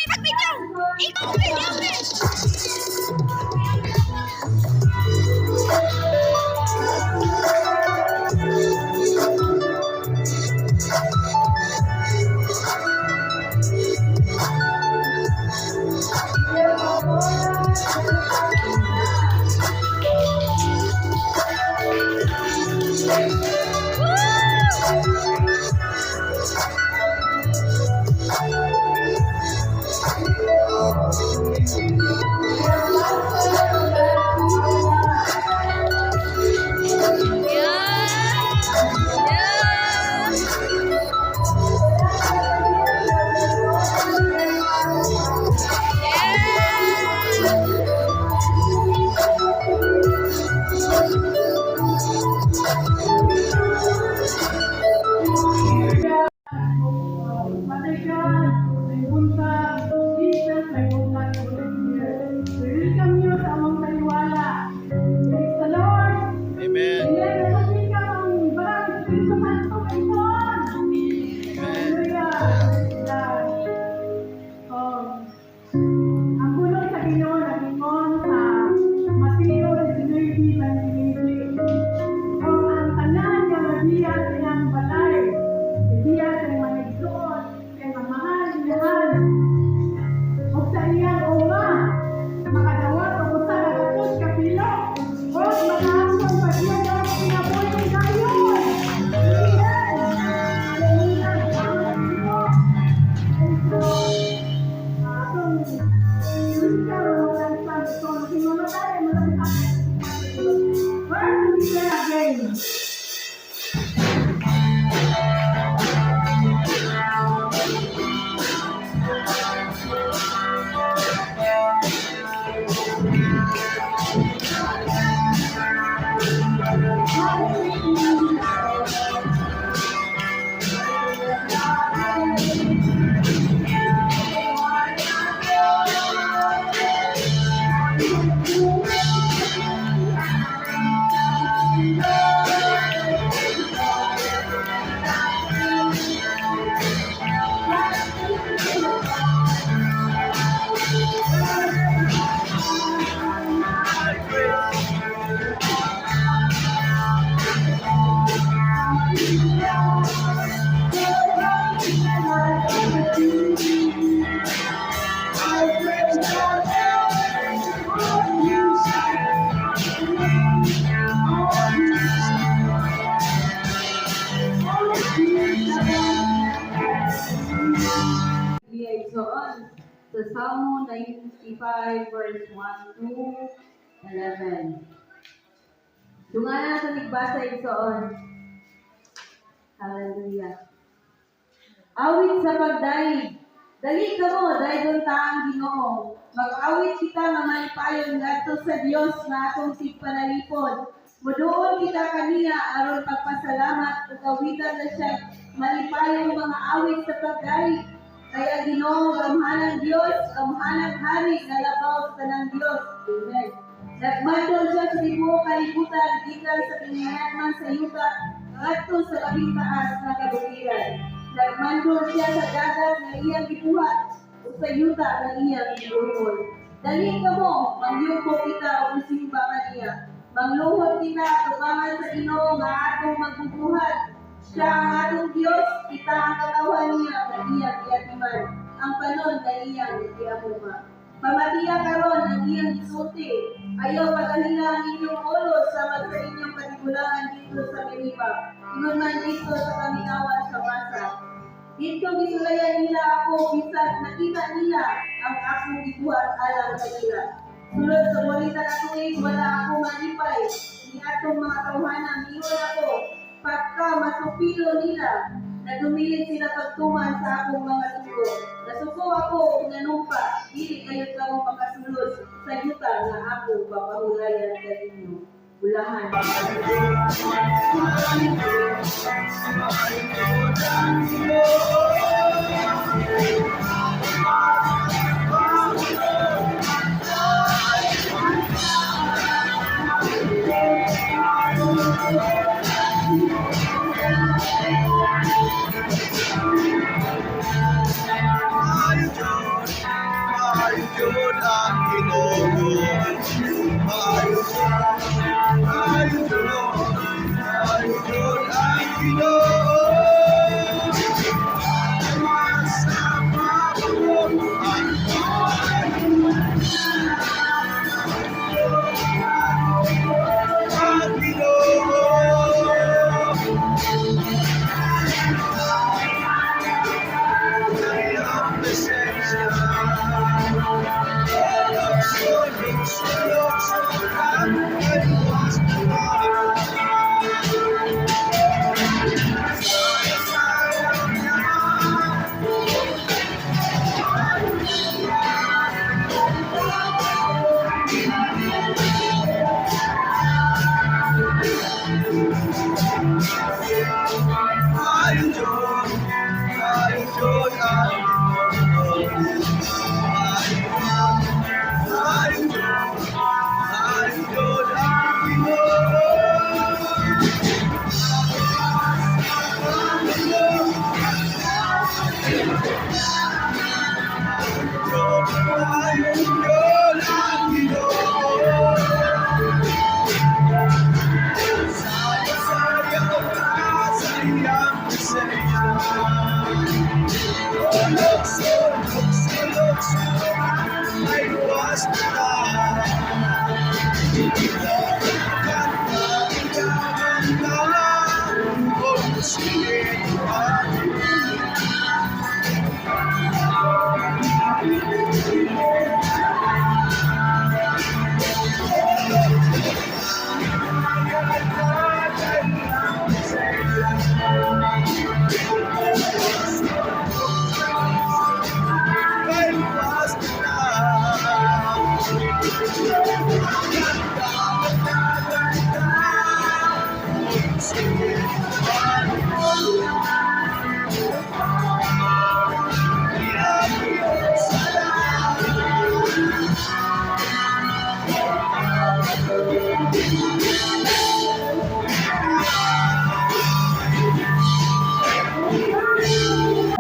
Pag-video! Ikaw video, be! Yeah! Yeah! Yeah! Father God, may buntag, Jesus, may buntag, Holy Spirit. We welcome you sa among taliwala. Praise the Lord. Amen. Amen. Welcome ang Banal Espiritu Santo, Panginoon. Hallelujah. Praise God. Oh, ang pulong sa Ginoo nagingon sa Mateo 19:29. O ang tanan nga mabiya sa iyang balay, ibiya sa iyang mga igsoon, sa iyang mahal, inahan, o sa iyang uma, makadawat og usa ka gatos ka pilo, o makaangkon pagyud og kinabuhi dayon. Amen. Hallelujah. Salamat, Ginoo. Thank you. Atong Where to be again? Igsoon sa Salmo 95 verse 1 to 11. Dungana sa nagbasa, igsoon. Hallelujah. Awit sa pagdayeg. Dali kamo, daygon ta ang Ginoo. Mag-awit kita nga malipayon ngadto sa Dios nga atong tigpanalipod. Muduol kita kaniya aron pagpasalamat ug awitan na siya malipayong mga awit sa pagdayeg. Kay ang Ginoo gamhanang Dios, gamhanang hari nga labaw sa tanang Dios. Amen. Nagmandol siya sa tibuok kalibutan gikan sa pinangatman sa yuta ngadto sa labing taas nga kabukiran. Nagmandol siya sa dagat nga iyang gibuhat ug sa yuta nga iyang gibuhol. Dali kamo, mangyuko kita ug simba kaniya. Mangluhod kita atubangan sa Ginoo nga atong magbubuhat. Siya ang atong Dios, kita ang katawhan niya nga iyang giatiman, ang panon nga iyang giamuma. Pamatiya karon ang iyang gisulti. Ayaw pagahila ang inyong ulo sama sa inyong katigulangan didto sa Meriba, ingon man didto sa kamingawan sa Masa. Didto gisulayan nila ako bisan nakita nila ang akong gibuhat alang kanila. Sulod sa 40 ka tuig, wala ako malipay ni atong mga tawhana. Miingon ako, pagka masupilo nila, nadumilit sila pagtuman sa akong mga sugo. Nasuko ako ug nanumpa, dili gayud kamo makasulod sa yuta nga akong papahulayan kaninyo. Ulahan. jud ang Ginoo. Maayo jud, maayo jud, maayo jud ang Ginoo. Sa pabakod ang ang Ginoo. Ang presensya. Lukso, lukso, lukso, ang luwas na. Saya, saya na. Maayo jud, maayo jud ang Ginoo. Maayo jud, maayo jud ang Ginoo. Maayo jud ang Ginoo. Saya, saya ka sa iyang presensya. Lukso, lukso, lukso, ay luwas na. Kanta, kanta, kung sige. Ay luwas na. Kanta, kanta, kanta, sige.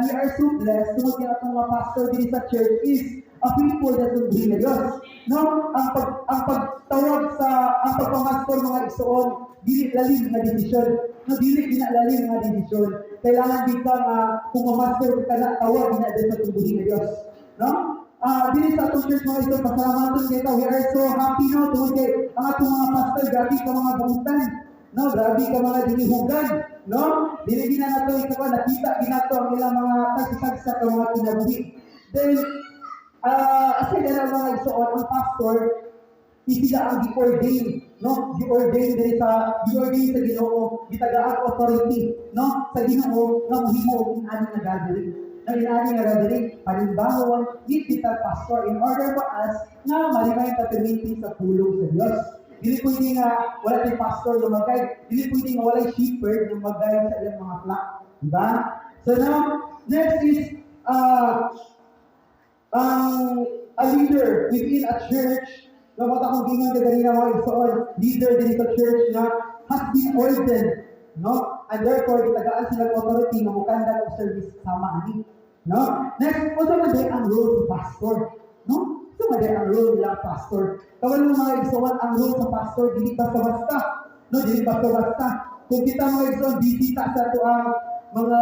We are so blessed tungod kay atong mga pastor diri sa church is a faithful na sundin na Diyos. No? Ang pagtawag sa ang pagpamastor, mga igsoon, dili lalim nga desisyon. No, dili gina lalim nga desisyon. Kailangan di ka nga kung mamaster ka na, tawag na din sa tungbuhi na Diyos. No? Diri sa atong church, mga igsoon, pasalamaton kita. We are so happy, no, tungod kay ang atong mga pastor, grabe ka mga buutan. No, grabe ka mga dinihugan, no? Dili gina nato ikaw nakita ginato ang ilang mga tagsa ka mga kinabuhi. Then aside na mga igsoon, ang pastor sila ang gi-ordain, no? Gi-ordain diri sa gi-ordain sa Ginoo, gitagaan authority, no? Sa Ginoo nga mohimo og inani nga gathering. Na inani nga gathering, panimbahon, need kita pastor in order for us nga ma-remind ta perminti sa pulong sa Dios. Dili pwede nga wala tay pastor nga mag-guide. Dili pwede nga walay shepherd nga mag-guide sa ilang mga flock. Diba? So now, next is ang a leader within a church, na mao akong gingon kay ganina, mga igsoon, leader din sa church na has been ordained, no, and therefore gitagaan sila og authority nga mukanda og service sama ani, no? Next, unsa man diay ang role sa pastor, no? Unsa man diay ang role nila pastor? Kabalo mga igsoon, ang role sa pastor dili basta-basta, no? Dili basta-basta. Kung kita, mga igsoon, busy ta sa atoang mga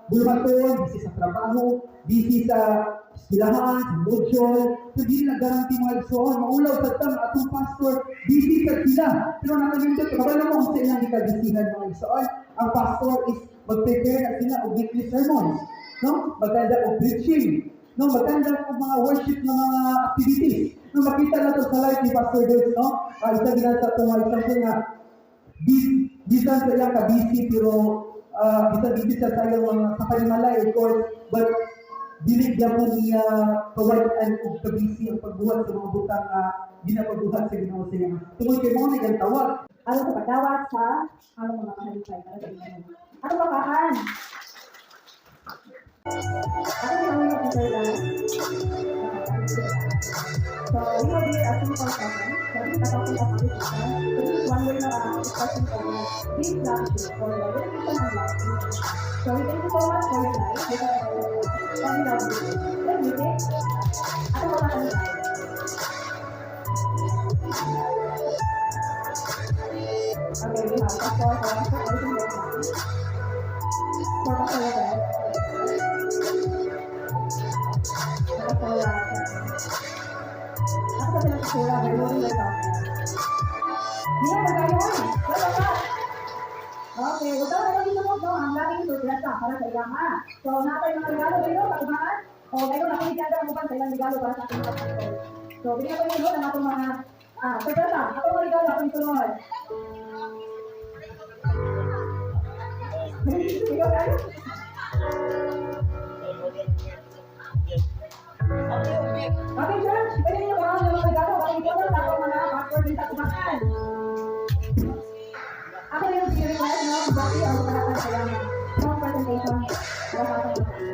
buluhaton, busy sa trabaho, busy sa eskwelahan, sa module, so dili na guarantee, mga igsoon, maulaw sa tang atong pastor, busy sa sila. Pero nakanindot, kabalo mo kung sa ilang gikabisihan, mga igsoon, ang pastor is mag-prepare na sila og weekly sermons, no? Maganda og preaching, no? Maganda og mga worship na mga activities. No, makita na to sa life ni Pastor Dave, no? Isa gina sa itong mga example nga bisan sa iyang ka-busy, pero bisan busy siya sa iyang mga sa panimalay, of course, but dili gyapon niya kawad-an og ka-busy ang pagbuhat sa mga butang nga ginapabuhat sa Ginoo sa iya. Tungod kay mao na iyang tawag. Aron sa pagdawat sa among mga kahalipay para sa inyo. Atong palakpakan. Ako ni ang mga. So, we have here a simple question. So, this is a topic of this session. So, this is one way na discussion for this love for the dedication of love. So, we thank you so much for your time. Let me love you. Let music. Ato ko pa. Okay, we have Pastor, for Pastor Edison Guzman. For Pastor Robert. For Pastor Robert. Ako pa sila pastora, they're holding their topic. Hindi na magayo oy. Wala pa. Okay, ug na dito mo, no, ang laging sorpresa para sa iyang ha. So, natay mga regalo dito sa kumaan. O, ngayon ako ni ang uban sa ilang regalo para sa atong mga pastor. So, bigyan ko ninyo ng atong mga sorpresa. Ako mga regalo akong sunod. Ikaw kayo? Okay, church. Pwede niyo kuhaan ng mga regalo. Bakit ikaw na sa atong mga pastor din sa kumaan. Ako yung request, no? Bakit ang pagkakataon sa iyang small presentation para sa atong mga pastor.